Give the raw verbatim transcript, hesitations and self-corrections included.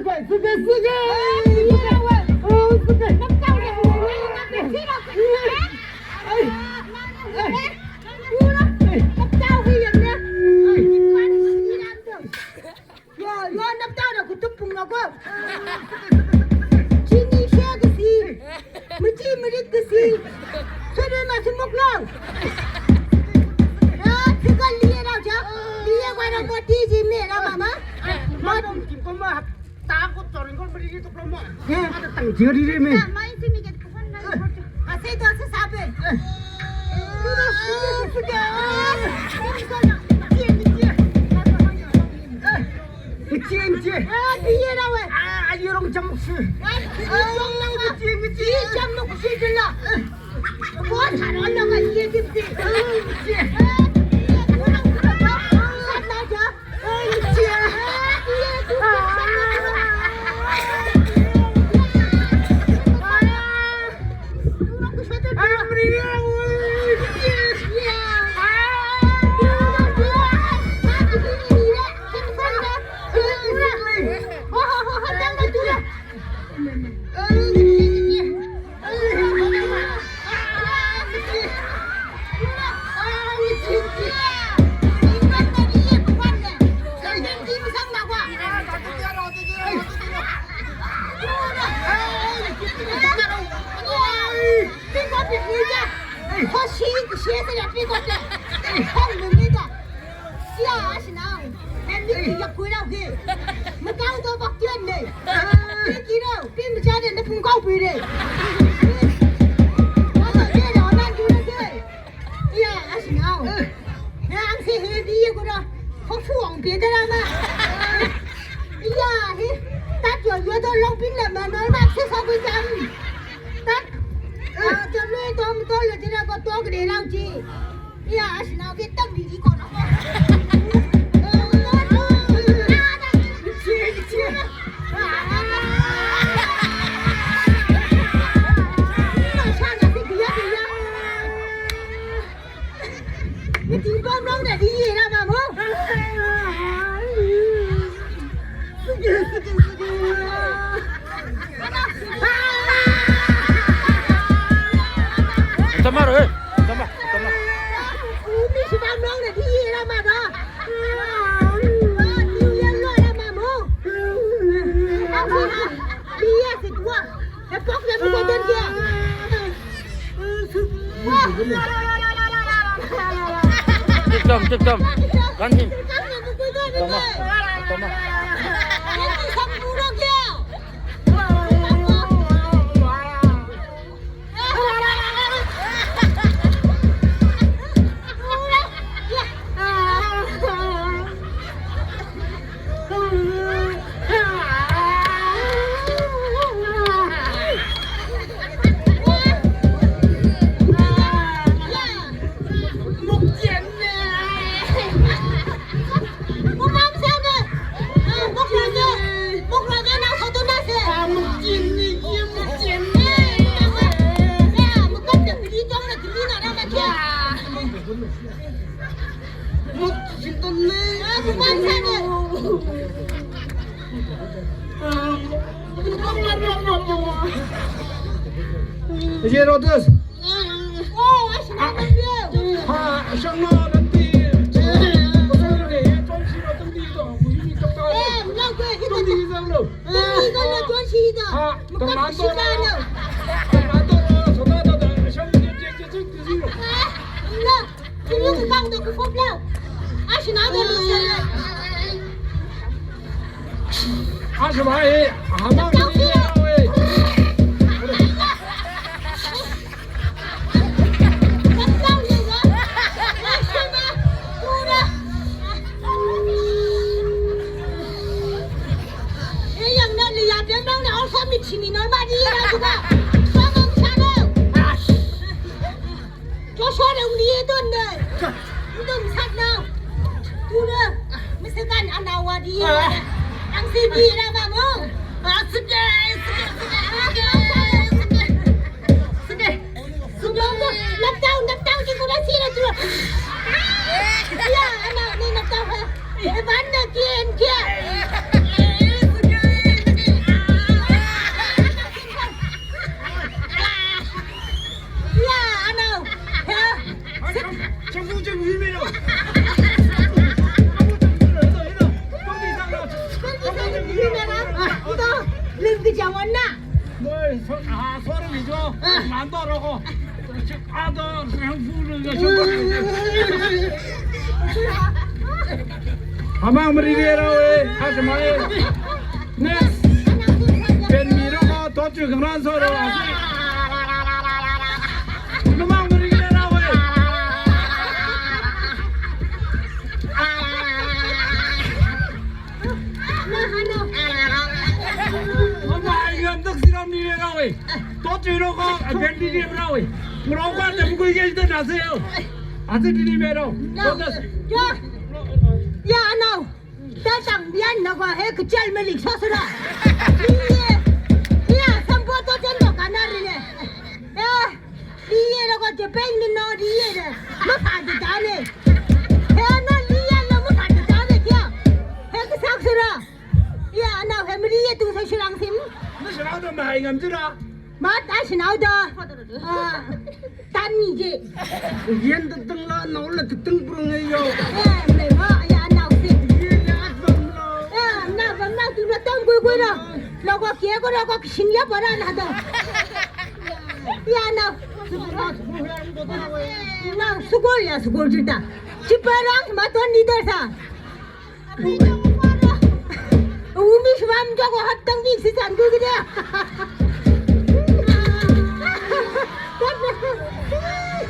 Suke, suke. Oh, suke. Yo, yo, naptao na kutuk pung na ko. Chini share kasi. Machi marit kasi. Suri ma sumuk lang. Ya, tika liye na ja. Liye kwa na moti ji me na mama. Madam, kim ko ma ta ko torin ko beri itu promo. Ya. Ada tang jeri me. Mai sini ke. Asai to asai sabe. Kecil, kecil. Ah, iya dah, weh. Ah, ayo orang jamuk sih. Ah, iya orang jamuk sih, kecil. Iya, jamuk sih, jelas. Buat hal orang lagi, kecil. Ah, kecil. Ah, iya, orang, orang, orang, sana aja. Sia, asinao. Nani ki yakhui rao ke. Makao to bak tian ne. Pi kiro, pi machade na pung kau pi re. Wasa ke na nan du na ke. Iya, asinao. Ya, ang se he di ye kura. Ho fu ang pe da na ma. Iya, he. Tat yo yo to long pin la ma no ma se sa ku jam. Tat. Ah, jam le to to le jira ko to ke de nao ji. Iya, asinao ke tang di di ko na. Tamar, eh, tamar, tamar. Tikam, tikam. Ganhim. Tama. Tama. Iye rotus. Ha, shangna nanti. Sorry, ya, chonshi ro, tungdi to. Buhini to. Tungdi zanglo. Ha, tungnan to. Tungnan to, soda to, shang je je je je. Kini kukang do kufop lau. Ashina do lusele. Ashina e, hama ni e. Joshua dong ni don dai. Dong sat nao. Tuna. Mister Kan anawa di. Ang si di na ba mo. Ah, sige, sige, sige, sige, sige. Sige. Sige. Laptau, laptau di kuna si na tu. Ya, ana ni laptau ha. Eh, ban na kien kien. Kachāng onna. Noi, so, ah, sorry, jo. Ah. Nando roko. Ado, yang fu lu, ya, shu. Amang mari le rao e, ha, shima e. Next. Pen mi roko, to chu kang ran so ro. Amang mari le rao e. Amang ai ngam tak siram ni le rao e. To chu roko, a pen ni le rao e. Roko, a tem kui ke ta na se yo. A se ni le rao. Na, ya, ya, anao. Ta tang bian na kwa he kachal malik sasara. Iye, iya, sampo to chen to kana ri le. Ya, iye lo ko Japan ni no iye de. Ma pha de ta ne. He na iye lo ma pha de ta ne kya. He kasak sara. Ya, anao he mari ye tu sa shirang sim. Na shirang to ma hai ngam jira. Ma ta shanao da. Ah, tan mi je. Yan ta tang la, nao la ta tang prung ai yo. Eh, me ba, ya nao si. Ye ya bam lo. Ya, na bam na tu na tang gui gui na. Lo ko ke ko lo ko shin ya ba na na da. Ya na. Na sukol ya sukol jita. Chipa rang ma ton ni da sa. Umi shwam joko hat tang bi si san gui gui da.